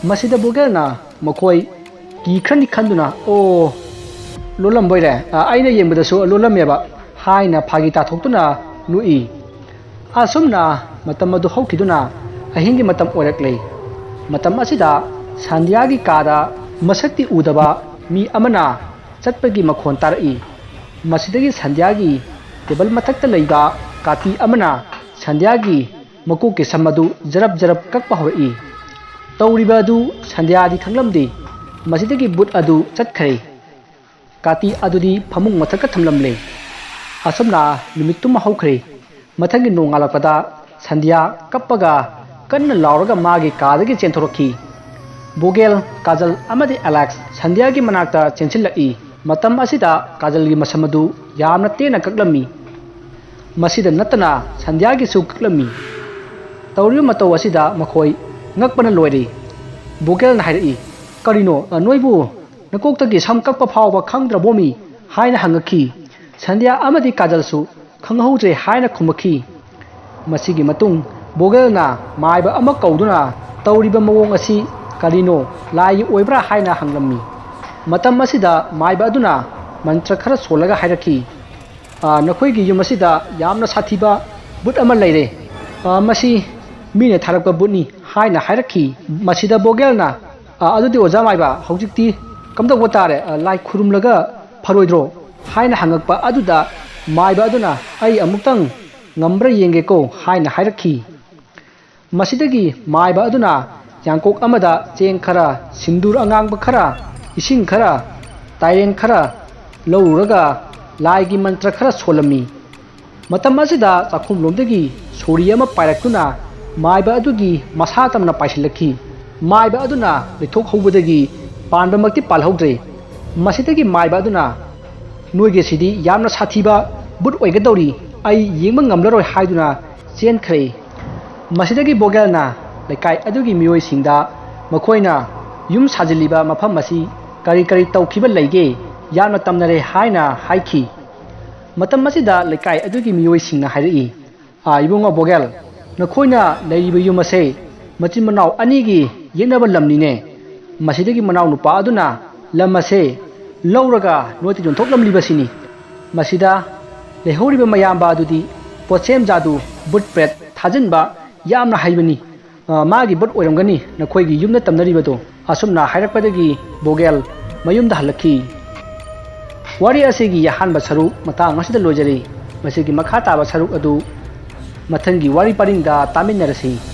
ꯃꯁꯤꯗ ꯕꯣꯒꯦꯜꯅ ꯃꯈꯣꯏ ꯀꯤꯈ꯭ꯔꯅꯤ ꯈꯟꯗꯨꯅ, "ꯑꯣ, ꯂꯣꯜꯂꯝꯕꯣꯏꯔꯦ, ꯑ, ꯑꯩꯅ ꯌꯦꯡꯕꯗꯁꯨ ꯂꯣꯜꯂꯝꯃꯦꯕ" ꯍꯥꯏꯅ ꯐꯥꯒꯤ ꯇꯥꯊꯣꯛꯇꯨꯅ ꯅꯣꯛꯏ꯫ ꯑꯁꯨꯝꯅ ꯃꯇꯝ ꯑꯗꯨ ꯍꯧꯈꯤꯗꯨꯅ ꯑꯍꯤꯡꯒꯤ ꯃꯇꯝ ꯑꯣꯏꯔꯛꯂꯦ꯫ ꯃꯇꯝ ꯑꯁꯤꯗ ꯁꯟꯙ꯭ꯌꯥꯒꯤ ꯀꯥꯗ ꯃꯁꯛꯇꯤ ꯎꯗꯕ ꯃꯤ ꯑꯃꯅ ꯆꯠꯄꯒꯤ ꯃꯈꯣꯟ ꯇꯥꯔꯛꯏ꯫ ꯃꯁꯤꯗꯒꯤ ꯁꯟꯙ꯭ꯌꯥꯒꯤ ꯇꯦꯕꯜ ꯃꯊꯛꯇ ꯂꯩꯕ ꯀꯥꯇꯤ ꯑꯃꯅ ꯁꯟꯙ꯭ꯌꯥꯒꯤ ꯃꯀꯣꯛꯀꯤ ꯁꯝ ꯑꯗꯨ ꯖꯔꯞ ꯖꯔꯞ ꯀꯛꯄ ꯍꯧꯔꯛꯏ꯫ ꯇꯧꯔꯤꯕ ꯑꯗꯨ ꯁꯟꯙ꯭ꯌꯥꯗꯤ ꯈꯪꯂꯝꯗꯦ꯫ ꯃꯁꯤꯗꯒꯤ ꯕꯨꯠ ꯑꯗꯨ ꯆꯠꯈ꯭ꯔꯦ꯫ ꯀꯥꯇꯤ ꯑꯗꯨꯗꯤ ꯐꯃꯨꯡ ꯃꯊꯛꯇ ꯊꯝꯂꯝꯂꯦ꯫ ꯑꯁꯨꯝꯅ ꯅꯨꯃꯤꯠꯇꯨꯃ ꯍꯧꯈ꯭ꯔꯦ꯫ ꯃꯊꯪꯒꯤ ꯅꯣꯡꯉꯥꯜꯂꯛꯄꯗ ꯁꯟꯙ꯭ꯌꯥ ꯀꯞꯄꯒ ꯀꯟꯅ ꯂꯥꯎꯔꯒ ꯃꯥꯒꯤ ꯀꯥꯗꯒꯤ ꯆꯦꯟꯊꯣꯔꯛꯈꯤ꯫ ꯕꯣꯒꯦꯜ, ꯀꯥꯖꯜ ꯑꯃꯗꯤ ꯑꯦꯂꯦꯛꯁ ꯁꯟꯙ꯭ꯌꯥꯒꯤ ꯃꯅꯥꯛꯇ ꯆꯦꯟꯁꯤꯜꯂꯛꯏ꯫ ꯃꯇꯝ ꯑꯁꯤꯗ ꯀꯥꯖꯜꯒꯤ ꯃꯁꯝ ꯑꯗꯨ ꯌꯥꯝꯅ ꯇꯦꯟꯅ ꯀꯛꯂꯝꯃꯤ꯫ ꯃꯁꯤꯗ ꯅꯠꯇꯅ ꯁꯟꯙ꯭ꯌꯥꯒꯤꯁꯨ ꯀꯛꯂꯝꯃꯤ꯫ ꯇꯧꯔꯤꯕ ꯃꯇꯧ ꯑꯁꯤꯗ ꯃꯈꯣꯏ ꯉꯛꯄꯅ ꯂꯣꯏꯔꯦ꯫ ꯕꯣꯒꯦꯜꯅ ꯍꯥꯏꯔꯛꯏ, "ꯀꯔꯤꯅꯣ, ꯅꯣꯏꯕꯨ ꯅꯀꯣꯛꯇꯒꯤ ꯁꯝ ꯀꯛꯄ ꯐꯥꯎꯕ ꯈꯪꯗ꯭ꯔꯕꯣꯃꯤ?" ꯍꯥꯏꯅ ꯍꯪꯉꯛꯈꯤ꯫ ꯁꯟꯙ꯭ꯌꯥ ꯑꯃꯗꯤ ꯀꯥꯖꯜꯁꯨ ꯈꯪꯍꯧꯗ꯭ꯔꯦ ꯍꯥꯏꯅ ꯈꯨꯝꯃꯛꯈꯤ꯫ ꯃꯁꯤꯒꯤ ꯃꯇꯨꯡ ꯕꯣꯒꯦꯜꯅ ꯃꯥꯏꯕ ꯑꯃ ꯀꯧꯗꯨꯅ ꯇꯧꯔꯤꯕ ꯃꯑꯣꯡ ꯑꯁꯤ ꯀꯔꯤꯅꯣ, ꯂꯥꯏꯒꯤ ꯑꯣꯏꯕ꯭ꯔꯥ ꯍꯥꯏꯅ ꯍꯪꯂꯝꯃꯤ꯫ ꯃꯇꯝ ꯑꯁꯤꯗ ꯃꯥꯏꯕ ꯑꯗꯨꯅ ꯃꯟꯇ꯭ꯔ ꯈꯔ ꯁꯣꯜꯂꯒ ꯍꯥꯏꯔꯛꯈꯤ, "ꯑ, ꯅꯈꯣꯏꯒꯤ ꯌꯨꯝ ꯑꯁꯤꯗ ꯌꯥꯝꯅ ꯁꯥꯊꯤꯕ ꯕꯨꯠ ꯑꯃ ꯂꯩꯔꯦ꯫ ꯑ, ꯃꯁꯤ ꯃꯤꯅ ꯊꯥꯔꯛꯄ ꯕꯨꯠꯅꯤ" ꯍꯥꯏꯅ ꯍꯥꯏꯔꯛꯈꯤ꯫ ꯃꯁꯤꯗ ꯕꯣꯒꯦꯜꯅ, "ꯑ, ꯑꯗꯨꯗꯤ ꯑꯣꯖꯥ ꯃꯥꯏꯕ, ꯍꯧꯖꯤꯛꯇꯤ ꯀꯝꯗꯧꯕ ꯇꯥꯔꯦ? ꯑ, ꯂꯥꯏ ꯈꯨꯔꯨꯝꯂꯒ ꯐꯔꯣꯏꯗ꯭ꯔꯣ?" ꯍꯥꯏꯅ ꯍꯪꯉꯛꯄ ꯑꯗꯨꯗ ꯃꯥꯏꯕ ꯑꯗꯨꯅ, "ꯑꯩ ꯑꯃꯨꯛꯇꯪ ꯉꯝꯕ꯭ꯔꯥ ꯌꯦꯡꯒꯦꯀꯣ" ꯍꯥꯏꯅ ꯍꯥꯏꯔꯛꯈꯤ꯫ ꯃꯁꯤꯗꯒꯤ ꯃꯥꯏꯕ ꯑꯗꯨꯅ ꯌꯥꯡꯀꯣꯛ ꯑꯃꯗ ꯆꯦꯡ ꯈꯔ, ꯁꯤꯟꯗꯨꯔ ꯑꯉꯥꯡꯕ ꯈꯔ, ꯏꯁꯤꯡ ꯈꯔ, ꯇꯥꯏꯔꯦꯟ ꯈꯔ ꯂꯧꯔꯨꯔꯒ ꯂꯥꯏꯒꯤ ꯃꯟꯇ꯭ꯔ ꯈꯔ ꯁꯣꯜꯂꯝꯃꯤ꯫ ꯃꯇꯝ ꯑꯁꯤꯗ ꯆꯥꯛꯈꯨꯝꯂꯣꯝꯗꯒꯤ ꯁꯣꯔꯤ ꯑꯃ ꯄꯥꯏꯔꯛꯇꯨꯅ ꯃꯥꯏꯕ ꯑꯗꯨꯒꯤ ꯃꯁꯥ ꯇꯝꯅ ꯄꯥꯏꯁꯤꯜꯂꯛꯈꯤ꯫ ꯃꯥꯏꯕ ꯑꯗꯨꯅ ꯂꯩꯊꯣꯛꯍꯧꯕꯗꯒꯤ ꯄꯥꯟꯕꯃꯛꯇꯤ ꯄꯥꯜꯍꯧꯗ꯭ꯔꯦ꯫ ꯃꯁꯤꯗꯒꯤ ꯃꯥꯏꯕ ꯑꯗꯨꯅ, "ꯅꯣꯏꯒꯤꯁꯤꯗꯤ ꯌꯥꯝꯅ ꯁꯥꯊꯤꯕ ꯕꯨꯠ ꯑꯣꯏꯒꯗꯧꯔꯤ, ꯑꯩ ꯌꯦꯡꯕ ꯉꯝꯂꯔꯣꯏ" ꯍꯥꯏꯗꯨꯅ ꯆꯦꯟꯈ꯭ꯔꯦ꯫ ꯃꯁꯤꯗꯒꯤ ꯕꯣꯒꯦꯜꯅ ꯂꯩꯀꯥꯏ ꯑꯗꯨꯒꯤ ꯃꯤꯑꯣꯏꯁꯤꯡꯗ ꯃꯈꯣꯏꯅ ꯌꯨꯝ ꯁꯥꯖꯤꯜꯂꯤꯕ ꯃꯐꯝ ꯑꯁꯤ ꯀꯔꯤ ꯀꯔꯤ ꯇꯧꯈꯤꯕ ꯂꯩꯒꯦ, ꯌꯥꯝꯅ ꯇꯝꯅꯔꯦ ꯍꯥꯏꯅ ꯍꯥꯏꯈꯤ꯫ ꯃꯇꯝ ꯑꯁꯤꯗ ꯂꯩꯀꯥꯏ ꯑꯗꯨꯒꯤ ꯃꯤꯑꯣꯏꯁꯤꯡꯅ ꯍꯥꯏꯔꯛꯏ, "ꯑꯥ, ꯏꯕꯨꯡꯉꯣ ꯕꯣꯒꯦꯜ, ꯅꯈꯣꯏꯅ ꯂꯩꯔꯤꯕ ꯌꯨꯝ ꯑꯁꯦ ꯃꯆꯤꯟ ꯃꯅꯥꯎ ꯑꯅꯤꯒꯤ ꯌꯦꯛꯅꯕ ꯂꯝꯅꯤꯅꯦ꯫ ꯃꯁꯤꯗꯒꯤ ꯃꯅꯥꯎ ꯅꯨꯄꯥ ꯑꯗꯨꯅ ꯂꯝ ꯑꯁꯦ ꯂꯧꯔꯒ ꯅꯣꯏꯗ ꯌꯣꯟꯊꯣꯛꯂꯝꯂꯤꯕꯁꯤꯅꯤ꯫ ꯃꯁꯤꯗ ꯂꯩꯍꯧꯔꯤꯕ ꯃꯌꯥꯝꯕ ꯑꯗꯨꯗꯤ ꯄꯣꯠꯁꯦꯝ ꯖꯥꯗꯨ, ꯕꯨꯠ ꯄ꯭ꯔꯦꯠ ꯊꯥꯖꯤꯟꯕ ꯌꯥꯝꯅ ꯍꯩꯕꯅꯤ꯫ ꯑ, ꯃꯥꯒꯤ ꯕꯨꯠ ꯑꯣꯏꯔꯝꯒꯅꯤ ꯅꯈꯣꯏꯒꯤ ꯌꯨꯝꯗ ꯇꯝꯅꯔꯤꯕꯗꯣ"꯫ ꯑꯁꯨꯝꯅ ꯍꯥꯏꯔꯛꯄꯗꯒꯤ ꯕꯣꯒꯦꯜ ꯃꯌꯨꯝꯗ ꯍꯜꯂꯛꯈꯤ꯫ ꯋꯥꯔꯤ ꯑꯁꯤꯒꯤ ꯑꯍꯥꯟꯕ ꯁꯔꯨꯛ ꯃꯇꯥꯡ ꯑꯁꯤꯗ ꯂꯣꯏꯖꯔꯦ꯫ ꯃꯁꯤꯒꯤ ꯃꯈꯥ ꯇꯥꯕ ꯁꯔꯨꯛ ꯑꯗꯨ ꯃꯊꯪꯒꯤ ꯋꯥꯔꯤ ꯄꯔꯤꯡꯗ ꯇꯥꯃꯤꯟꯅꯔꯁꯤ꯫